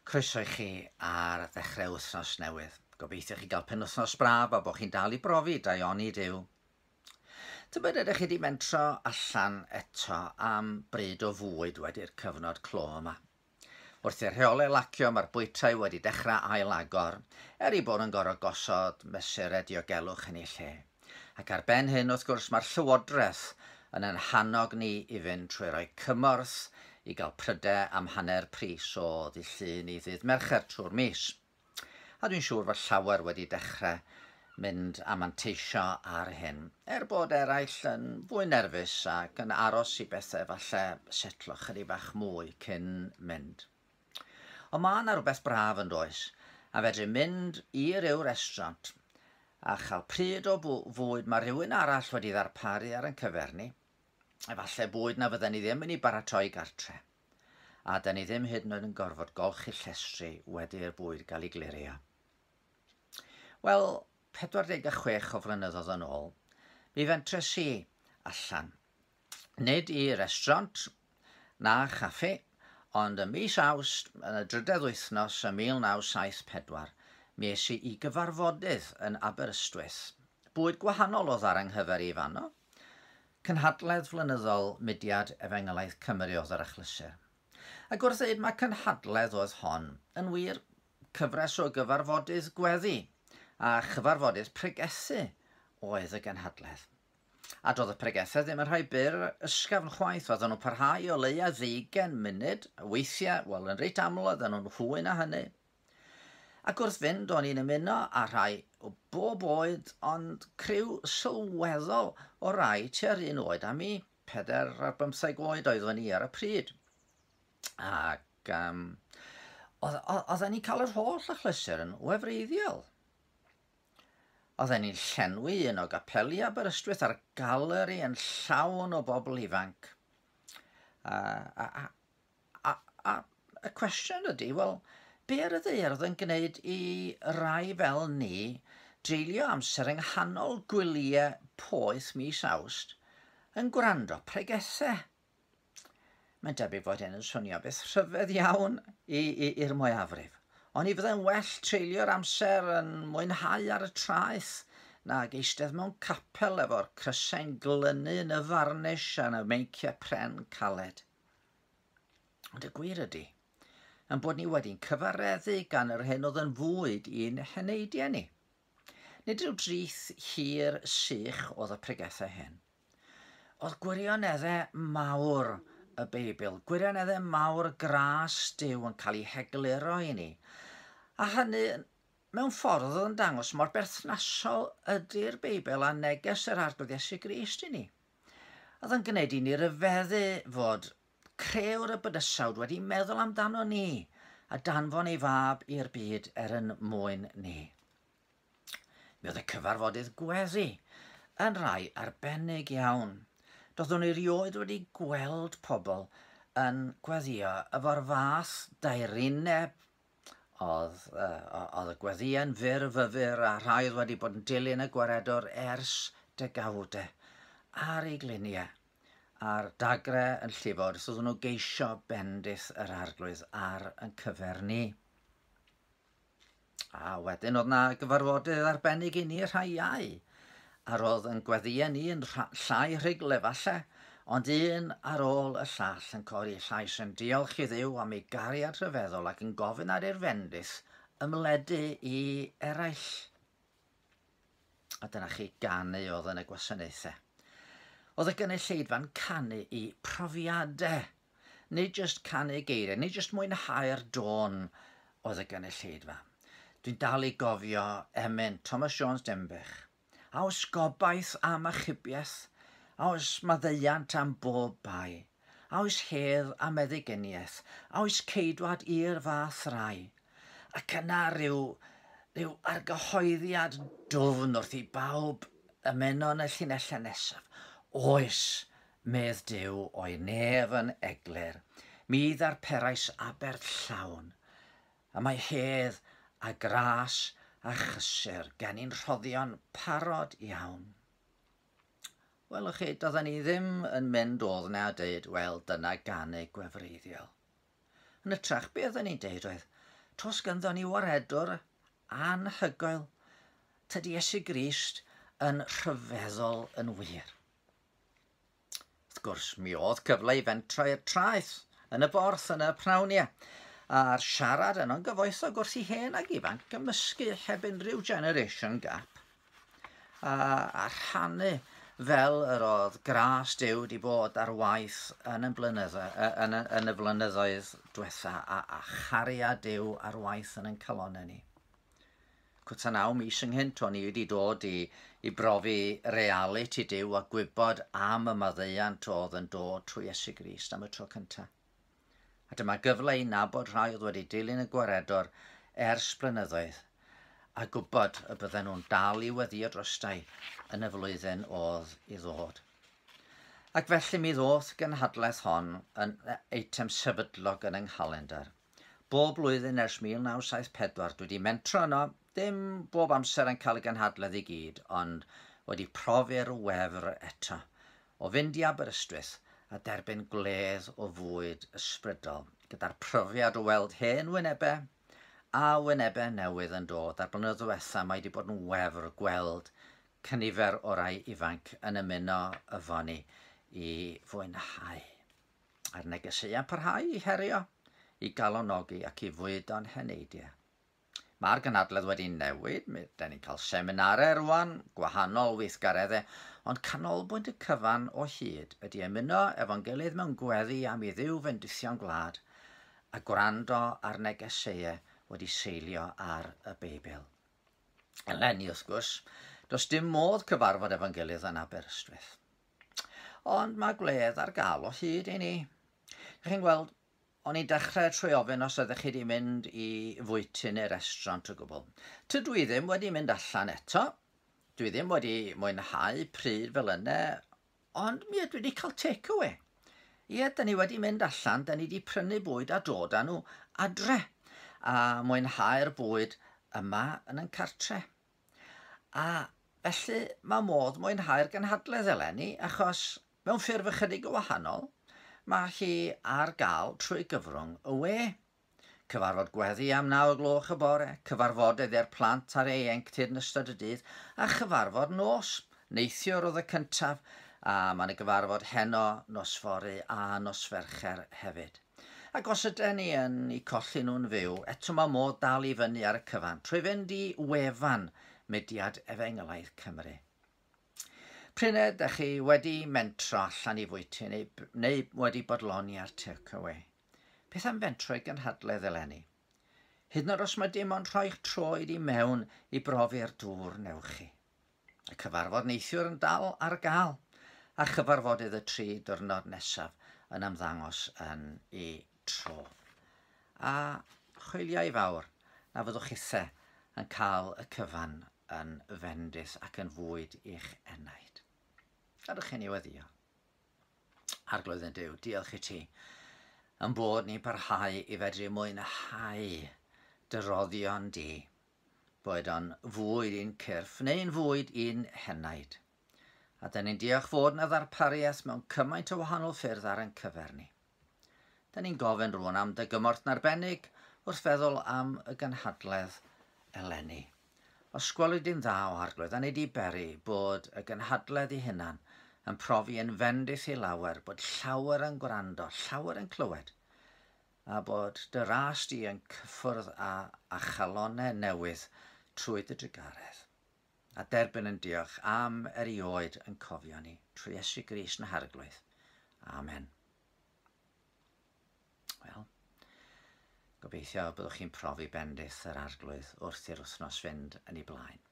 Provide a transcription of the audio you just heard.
Croeso i chi ar ddechrau wythnos newydd. Gobeithio chi gael penwythnos braf a bod chi'n dal i brofi daioni Duw. Tybed ydych chi wedi mentro allan eto am bryd o fwyd wedi'r cyfnod clo yma? Wrth i'r rheolau lacio, mae'r bwytai wedi dechrau ail-agor, er eu bod yn gorfod gosod mesurau diogelwch yn eu lle. Ac ar ben hyn, wrth gwrs, mae'r Llywodraeth yn ein hannog ni i fynd trwy roi cymorth i gael prydau am hanner pris o ddydd Llun i ddydd Mercher trwy'r mis. A dwi'n siŵr fod llawer wedi dechrau mynd a manteisio ar hyn, er bod eraill yn fwy nerfus ac yn aros i bethau falle setlo chydig bach mwy cyn mynd. Ond mae yna rhywbeth braf yn does, a fedru mynd i ryw restaurant a chael pryd o fwyd mae rhywun arall wedi ddarparu ar ein cyfer ni, efallai bwyd na fydden ni ddim yn ei baratoi gartre, a da ni ddim hyd yn oed yn gorfod golchi llestri wedi i'r bwyd gael ei glirio. Wel, 46 o flynyddoedd yn ôl, mi fentres i allan. Nid i restaurant na chaffi, ond ym mis Awst, yn y drydedd wythnos ym 1974, mi es i i gyfarfodydd yn Aberystwyth. Bwyd gwahanol oedd ar 'y nghyfer i fanno. Cynhadledd flynyddol Mudiad Efengylaidd Cymru oedd yr achlysur. Ac wrth ddeud mae cynhadledd oedd hon, yn wir, cyfres o gyfarfodydd gweddi a chyfarfodydd pregethu oedd y gynhadledd. A doedd y pregethau ddim yn rhai byr ysgafn chwaith, oedden nhw'n parhau o leia ddeugain munud, weithiau, wel yn reit aml oedden nhw'n hwy na hynny. Ac wrth fynd o'n i'n ymuno â rhai o bob oed, ond criw sylweddol o rai tua'r un oed â mi, 4 ar bymtheg oed oeddwn i ar y pryd. Ac oedden ni'n cael yr holl achlysur yn wefreiddiol. Oedden ni'n llenwi un o gapeli Aberystwyth a'r galeri yn llawn o bobl ifanc. A y cwestiwn ydy, wel, be ar y ddaear oedd yn gwneud i rai fel ni dreulio amser yng nghanol gwyliau poeth mis Awst yn gwrando pregethau? Mae'n debyg fod hyn yn swnio beth rhyfedd iawn i'r mwyafrif. Ond mi fydde'n well treulio'r amser yn mwynhau ar y traeth nag eistedd mewn capel efo'r crysau'n glynu yn y farnish a'n y meinciau pren caled. Ond y gwir ydy, yn bod ni wedi'n cyfareddu gan yr hyn oedd yn fwyd i'n heneidiau ni. Nid rhyw drith hir sych oedd y pregethau hyn. Oedd gwirioneddau mawr y Beibl, gwirioneddau mawr gras Duw yn cael ei hegluro i ni. A hynny mewn ffordd oedd yn dangos mor berthnasol ydy'r Beibl a neges yr Arglwydd Iesu Grist i ni. Oedd yn gwneud i ni ryfeddu fod crëwr y bydysawd wedi meddwl amdano ni a danfon ei fab i'r byd er yn mwyn ni. Mi oedd y cyfarfodydd gweddi yn rai arbennig iawn. Doeddwn i rioed wedi gweld pobl yn gweddio efo'r fath daerineb. Oedd y gweddïau'n fyrfyfyr a rhai oedd wedi bod yn dilyn y gwaredwr ers degawdau ar eu gliniau a'r dagre yn llifo wrth iddyn nhw geisio bendith yr Arglwydd ar yn cyfer ni. A wedyn oedd na gyfarfodydd arbennig i ni rhai iau. A roedd yn gweddïau ni yn llai rhugl efallai, ond un ar ôl y llall yn codi llais yn diolch i Dduw am ei gariad rhyfeddol ac yn gofyn ar i'r fendith ymledu i eraill. A dyna chi ganu oedd yn y gwasanaethau. Oedd y gynulleidfa'n canu i profiadau. Nid jyst canu geiriau, nid jyst mwynhau'r dôn oedd y gynulleidfa. Dwi'n dal i gofio emyn Thomas Jones Dinbych. A oes gobaith am achubiaeth? A oes maddeuant am bob bai? A oes hedd a meddyginiaeth? A oes ceidwad i'r fath rai? Ac yna rhyw argyhoeddiad dwfn wrth i bawb ymuno yn y llinellau nesaf. Oes, medd Duw o'i nef yn eglur, mi ddarperais aberth llawn, a mae hedd a gras a chysur gen i'n rhoddion parod iawn. Welwch chi, doedden ni ddim yn mynd o'dd 'na a deud, wel, dyna ganu gwefreiddiol. Yn hytrach, be oedden ni'n deud oedd, Tos ganddo ni waredwr anhygoel. Tydi Iesu Grist yn rhyfeddol yn wir. Wrth gwrs, mi oedd cyfle i fentro i'r traeth yn y Borth yn y pnawnia, a'r siarad yno'n gyfoethog wrth i hen ag ifanc gymysgu heb unrhyw generation gap, a rhannu fel yr oedd gras Duw wedi bod ar waith yn y yn y blynyddoedd diwetha, a chariad Duw ar waith yn ein calonnau ni. Cwta 9 mis ynghynt, o'n i wedi dod i brofi realiti Duw a gwybod am y maddeuant oedd yn dod trwy Iesu Grist am y tro cyntaf. A dyma gyfle i nabod rhai oedd wedi dilyn y gwaredwr ers blynyddoedd a gwybod y bydden nhw'n dal i weddio drostai yn y flwyddyn oedd i ddod. Ac felly mi ddoth gynhadledd hon yn eitem sefydlog yn yng nghalendr. Bob blwyddyn ers 1974 dwi wedi mentro yno, ddim bob amser yn cael y gynhadledd i gyd, ond wedi profi'r wefr eto o fynd i Aberystwyth a derbyn gwledd o fwyd ysbrydol, gyda'r profiad o weld hen wynebau a wynebau newydd yn dod. A'r blynyddoedd diwetha mae wedi bod yn wefr gweld cynifer o rai ifanc yn ymuno efo ni i fwynhau. A'r negeseuau'n parhau i herio, i galonogi ac i fwydo'n heneidiau. Mae'r gynhadledd wedi newid, da ni'n cael seminarau rwan, gwahanol weithgareddau, ond canolbwynt y cyfan o hyd ydy ymuno efo'n gilydd mewn gweddi am i Dduw fendithio'n gwlad a gwrando ar negeseuau wedi seilio ar y Beibl. Eleni, wrth gwrs, does dim modd cyfarfod efo'n gilydd yn Aberystwyth. Ond mae gwledd ar gael o hyd i ni. Chi'n gweld, o'n i'n dechrau trwy ofyn os oeddech chi wedi mynd i fwyty neu restaurant o gwbl. Tydw i ddim wedi mynd allan eto. Dwi ddim wedi mwynhau pryd fel yna, ond mi ydw i wedi cael takeaway. Ie, da ni wedi mynd allan, da ni wedi prynu bwyd a dod â nhw adre, a mwynhau'r bwyd yma yn ein cartre. A felly mae modd mwynhau'r gynhadledd eleni, achos mewn ffurf ychydig o wahanol, mae hi ar gael trwy gyfrwng y we. Cyfarfod gweddi am 9 gloch y bore, cyfarfodydd i'r plant a'r ieuenctid yn ystod y dydd, a chyfarfod nos. Neithiwr oedd y cyntaf, a mae yna gyfarfod heno, nos fory a nos Fercher hefyd. Ac os ydyn ni yn eu colli nhw'n fyw, eto mae modd dal i fyny ar y cyfan trwy fynd i wefan Mudiad Efengylaidd Cymru. Pryd ydych chi wedi mentro allan i fwyty neu wedi bodloni ar takeaway? Beth am fentro i gynhadledd eleni? Hyd yn oed os mae dim ond rhoi'ch troed i mewn i brofi'r dŵr newch chi. Y cyfarfod neithiwr yn dal ar gael, a chyfarfodydd y 3 diwrnod nesaf yn ymddangos yn ei tro. A chwyliau fawr na fyddwch chithe yn cael y cyfan yn fendith ac yn fwyd i'ch enaid. Gadwch i ni weddio. Arglwydd yn Duw, diolch i ti yn bod ni'n parhau i fedru mwynhau dy roddion di, boed o'n fwyd i'n cyrff neu'n fwyd i'n henaid. A da ni'n diolch fod na ddarpariaeth mewn cymaint o wahanol ffyrdd ar ein cyfer ni. Da ni'n gofyn rŵan am dy gymorth yn arbennig wrth feddwl am y gynhadledd eleni. Os gwelwyd di'n dda o Arglwydd, a nid i beri bod y gynhadledd ei hunan yn profi yn fendith i lawer, bod llawer yn gwrando, llawer yn clywed, a bod dy ras di yn cyffwrdd â chalonnau newydd trwy dy drugaredd. A derbyn yn diolch am erioed yn cofio ni, trwy Iesu Grist yn Harglwydd. Amen. Wel, gobeithio byddwch chi'n profi bendith yr Arglwydd wrth i'r wythnos fynd yn ei blaen.